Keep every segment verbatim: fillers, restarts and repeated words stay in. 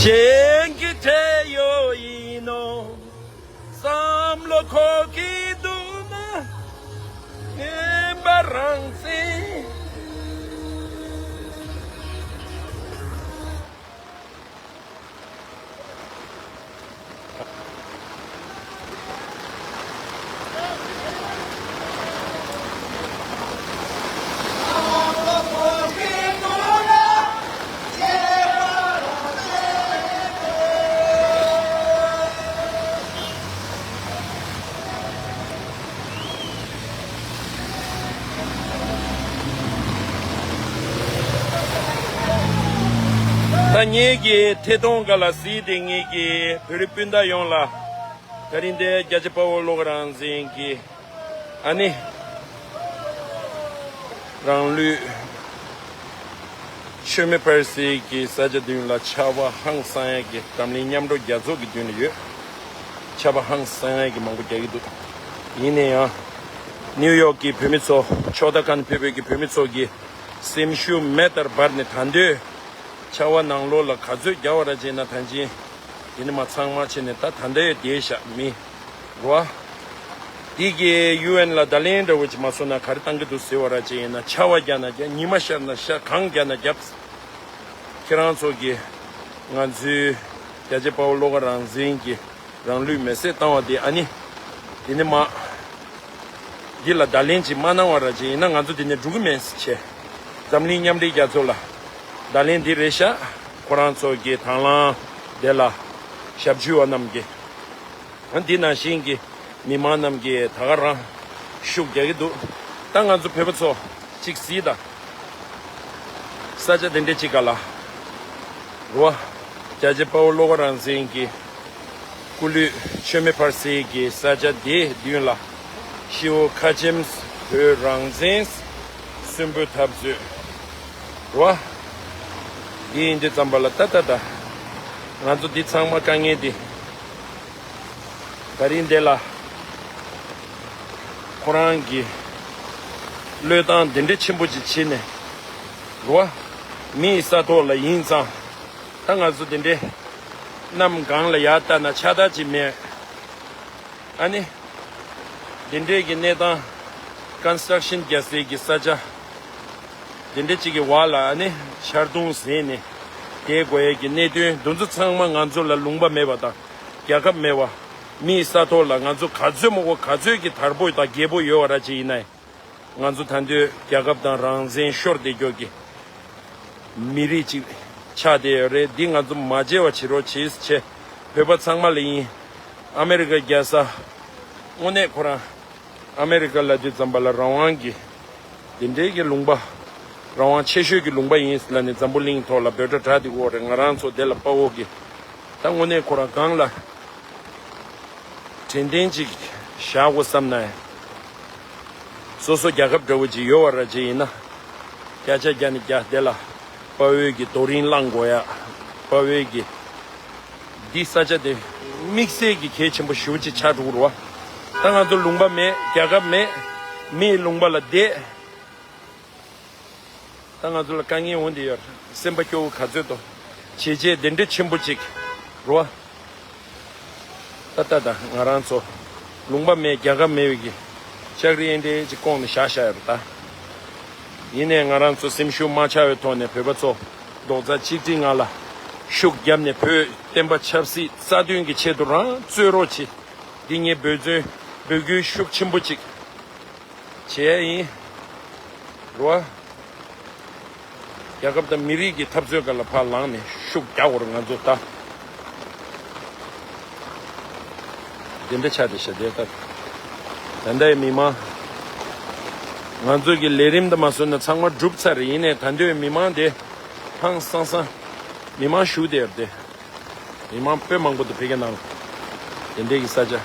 གཞན་གྱི་བྲན་གཡོག་ཡིན་ནོ། བསམ་བློ་འཁོར་གྱི་འདུག་ན། ངན་པ་རང་བཙན། ད་ངེད་ཀྱི་ཐད་གཏོང་སྒང་ལ་གཟིགས་ཏེ་ངེད་ཀྱི་བོད་རིགས་སྤུན་ཟླ་ཡོངས་ལ། ད་རིང་འདིར་རྒྱལ་གཅེས་དཔའ་བོ་བློ་དགའ་རང་བཙན་གྱི་ཨ་ནི་རང་ལུས་མཆོད་མེ་ཕུལ་སའི་གི་ས་ཆ་མདུན་ལ་ཆར་པ་ཧང་སང་ཡ་གི་འཛམ་གླིང་མཉམ་རུབ་རྒྱལ་ཚོགས་ཀྱི་མདུན་ལ་ཡོད། ཆར་པ་ཧང་སང་ཡ་གི་མང་པོ་རྒྱག་གི་འདུག་ཡིན་ན་ཡང་ནིའུ་ཡོག་གི་བོད་མི་ཚོ་ཕྱོགས་མཐའ་ཁག་ནས་ཕེབས་པའི་གི་བོད་མི་ཚོ་གི་སེམས་ཤུགས་མེ་ལྟར་འབར་ནས་ད་འདོད་ཆར་པ་ནང་ལོགས་ལ་ག་ཚོད་རྒྱག་པ་ར་བྱས་ན་ད་ཅིན་དེ་ནི་མ་ཚང་མ་བྱས་ནས་ད་ད་འདོད་བསྡད་བཞག་མི་རོ། དེ་གི་ཡུ་ཨེན་ལ་བརྡ་ལན་འདྲ་བོ་ཅིག་མ་སོང་ན་ག་རེ་བཏང་གི་འདུག་ཟེར་བ་ར་ཅིག་ཡིན་ན། ཆར་པ་རྒྱག་ན་རྒྱག་ཉི་མ་ཤར་ན་ཤར་གངས་རྒྱག་ན་རྒྱབ། ཁྱེད་རང་ཚོ་གི་ང་ཚོའི་རྒྱལ་གཅེས་དཔའ་བོ་བློ་དགའ་རང་བཙན་གྱི་རང་ལུས་མེ་སྲེག་བཏང་བ་དེ་ཨ་ནི་དེ་ནི་མ། འདི་ལ་བརྡ་ལན་ཅིག་མ་གནང་བ་ར་ཅིག་ཡིན་ན་ང་ཚོ་འདི་ནས་འགྲོ་གི་མེད་ཟེར་བྱས། འཛམ་གླིང་མཉམ་འབྲེལ་རྒྱལ་ཚོགས་ལ་བརྡ་ལན་འདི་རེད་ཤག་ཁོ་རང་ཚོ་གི་དང་བླངས་དེ་ལ་ཞབས་ཞུ་བ་རྣམས་ཀྱིས། འདི་ནང་བཞིན་གྱི་མི་མང་རྣམས་ཀྱིས་ད་ག་རང་ཤུགས་རྒྱག་གི་འདུག་ད་ང་ཚོ་བོད་པ་ཚོ་གཅིག་གཟིགས་དང་། ས་ཆ་དེ་འདྲ་གཅིག་ག་ལ། རོ། རྒྱལ་གཅེས་དཔའ་བོ་བློ་དགའ་རང་བཙན་གྱི་སྐུ་ལུས་མཆོད་མེ་ཕུལ་སའི་གི་ས་ཆ་དེའི་མདུན་ལ་ཤི་བོ་ཁ་ཆེམས་བོད་རང་བཙན་གསོན་པོའི་འཐབ་རྩོད། རོ། འདི་ཡིན་དུས་ཙམ་པ་ལ་ད་ད་ད། ང་ཚོ་འདི་ཚང་མ་དཀའ་ངལ་འདི། ད་རིང་འདི་ལ་ཁོ་རང་གིས་བློས་བཏང་འདི་འདྲ་ཆེན་པོ་ཅིག་བྱས་ནས་རོ། མི་ཡི་ས་ཐོག་ལ་ཡིན་ཙང་ད་ང་ཚོ་འདི་འདྲའི་གནམ་གང་ལ་ཡར་ལྟ་ན་ཆགས་སྡང་ཅིག་མེད། ཨ་ནི་འདི་འདྲའི་གི་གནས་སྟངས་ཀོན་སི་ཊྲག་ཤན་རྒྱག་སའི་གི་ས་ཆ་འདི་འདྲ་ཅིག་གི་བར་ལ་ཨ་ནི་ཆར་རྡུང་ཟེར་ནས་དེའི་དགོས་ཡས་ཀྱི་གནད་དོན་འདི་ཚོ་ཚང་མ་ང་ཚོ་ལ་ལུང་པ་མེད་པ་དང་། རྒྱལ་ཁབ་མེད་པ། མིའི་ས་ཐོག་ལ་ང་ཚོ་ག་ཚོད་མང་པོ་ག་ཚོད་ཀྱི་དར་པོ་དང་རྒྱས་པོ་ཡོད་པ་ར་ཅིག་ཡིན་ན། ང་ཚོ་ད་དུང་རྒྱལ་ཁབ་དང་རང་བཙན་ཤོར་བསྡད་རྒྱུ་གི་མི་རིགས་ཅིག་ཆགས་བསྡད་ཡོད་རེད། འདི་ང་ཚོ་མ་བརྗེད་པ་བྱེད་རོགས་བྱེད་ཟེར་བྱས། བོད་པ་ཚང་མ་ལ་ཡིན། ཨ་མེ་རི་ཀ་རྒྱལ་ས་དངོས་གནས་ཁོ་རང་ཨ་མེ་རི་ཀ་ལབ་དུས་ཙམ་པ་ལ་རང་དབང་གི་དེ་འདྲའི་གི་ལུང་པ། རང་དབང་ཆེ་ཤོས་ཀྱི་ལུང་པ་ཡིན་ལབ་ནས་འཛམ་བུ་གླིང་ཐོག་ལ་འབོད་སྒྲ་གྲགས་བསྡད་ཡོད་རེད། ང་རང་ཚོ་དེ་ལ་དཔའ་བོ་གི། ད་དངོས་གནས་ཁོ་རང་སྒང་ལ་དྲན་རྟེན་ཅིག་བཞག་དགོས་བསམ་ན་ཡང་། སོ་སོ་རྒྱལ་ཁབ་འདྲ་བོ་ཅིག་ཡོད་པ་ར་ཅིག་ཡིན་ན། བརྒྱ་ཆ་བརྒྱ་ནས་བརྒྱ་དེ་ལ་དཔའ་བོའི་གི་རྡོ་རིང་བསླངས་དགོས་ཡ། དཔའ་བོའི་གི་འདི་ས་ཆ་དེ་དམིགས་བསལ་གྱི་གལ་ཆེན་པོ་ཞེ་པོ་ཅིག་ཆགས་འགྲོ་གི་རེད་བ། ད་ང་ཚོ་ལུང་པ་མེད། རྒྱལ་ཁབ་མེད། མིའི་ལུང་པ་ལ་བསྡད། ད་ང་ཚོ་ལ་དཀའ་ངལ་འོང་བསྡད་ཡོད་རེད། སེམས་པ་སྐྱོ་བོ་ག་ཚོད་དོ། བྱས་རྗེས་དེ་འདྲ་ཆེན་པོ་ཅིག་རེད་བ། ད་ལྟ་ད་ང་རང་ཚོ་ལུང་པ་མེད། རྒྱལ་ཁབ་མེད་པའི་གི་ལྕགས་རི་ཨེ་འདྲ་ཅིག་བསྐོངས་ནས་བཞག་བཞག་ཡོད་རེད་ད། ཡིན་ནའི་ང་རང་ཚོ་སེམས་ཤུགས་མ་ཆག་པའི་ཐོག་ནས་བོད་པ་ཚོ་རྡོག་རྩ་གཅིག་སྒྲིལ་ངང་ལ་ཤུགས་བརྒྱབ་ནས་བོད་བསྟན་པ་ཆབ་སྲིད་རྩ་དོན་གྱི་ཆེད་དུ་རང་རྩོད་རོགས་བྱེད། འདི་ངས་འབོད་བརྩོན་འབོད་སྐུལ་ཤུགས་ཆེན་པོ་ཅིག་བྱས་ཡིན། རེད་བ། རྒྱལ་ཁབ་དང་མི་རིགས་ཀྱི་འཐབ་རྩོད་སྒང་ལ་ཕར་ལངས་ནས་ཤུགས་རྒྱག་དགོས་རེད་ང་ཚོ་ད། དེ་འདྲ་ཆགས་བསྡད་ཤག་དེ་ལྟར། ད་ལྟའི་མི་མང་། ང་ཚོ་གི་ལས་རིམ་དུ་མ་སོང་ན་ཚང་མ་གྲུབ་ཚར་རེད། ཡིན་ནའི་ད་དུང་མི་མང་དེ་ཧང་སང་སང་མི་མང་ཞུགས་བསྡད་ཡོད་རེད་དེ། མི་མང་དཔེ་མང་པོ་འདུག་ཕ་གི་ནང་ལ། དེ་འདྲའི་གི་ས་ཆ།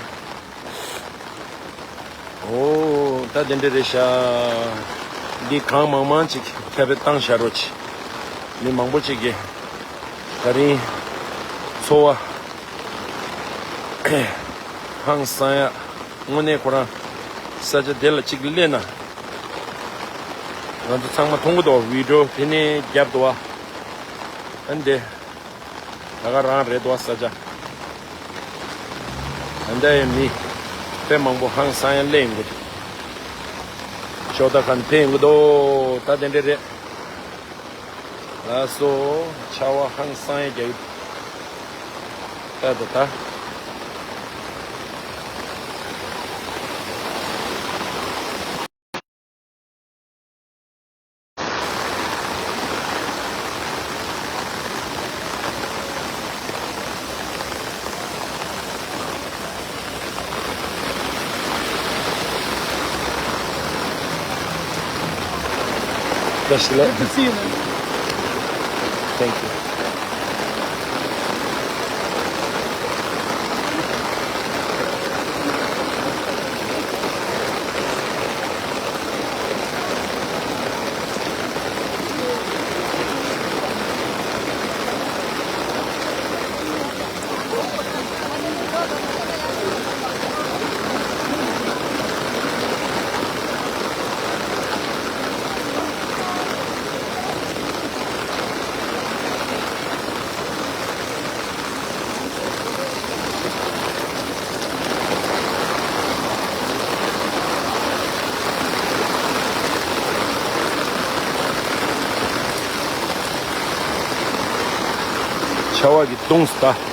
ཨོ། ད་དེ་འདྲ་རེད་ཤག་འདི་གང་མང་མང་ཅིག་ཁྱབ་སྤེལ་བཏང་བཞག་རོགས་གྱིས། མི་མང་པོ་ཅིག་གིས་ད་རིང་འཚོ་བ་ཧང་སང་ཡ། དངོས་གནས་ཁོ་རང་ས་ཆ་དེ་ལ་གཅིག་སླེབས་ན། ང་ཚོ་ཚང་མ་མཐོང་གི་འདུག་བི་ཌིའོ་དེ་ནས་བརྒྱབ་འདུག་བ། ཨ་ནི་དེ་ད་ག་རང་རེད་འདུག་བ། ས་ཆ་ད་ལྟ་ཡང་མི་དཔེ་མང་པོ་ཧང་སང་ཡ་སླེབས་ཡོང་གི་འདུག་ཤོག་ད་ག་ནས་ཕེབས་ཡོང་གི་འདུག་ད་དེ་འདྲ་རེད། ལགས་སོ། ཆར་པ་ཧང་སང་ཡ་རྒྱག་གི་འདུག་ད་ད་ད། Good to see you, man. Thank you. ཆར་པ་གིས་བརྡུངས་སོང་ད།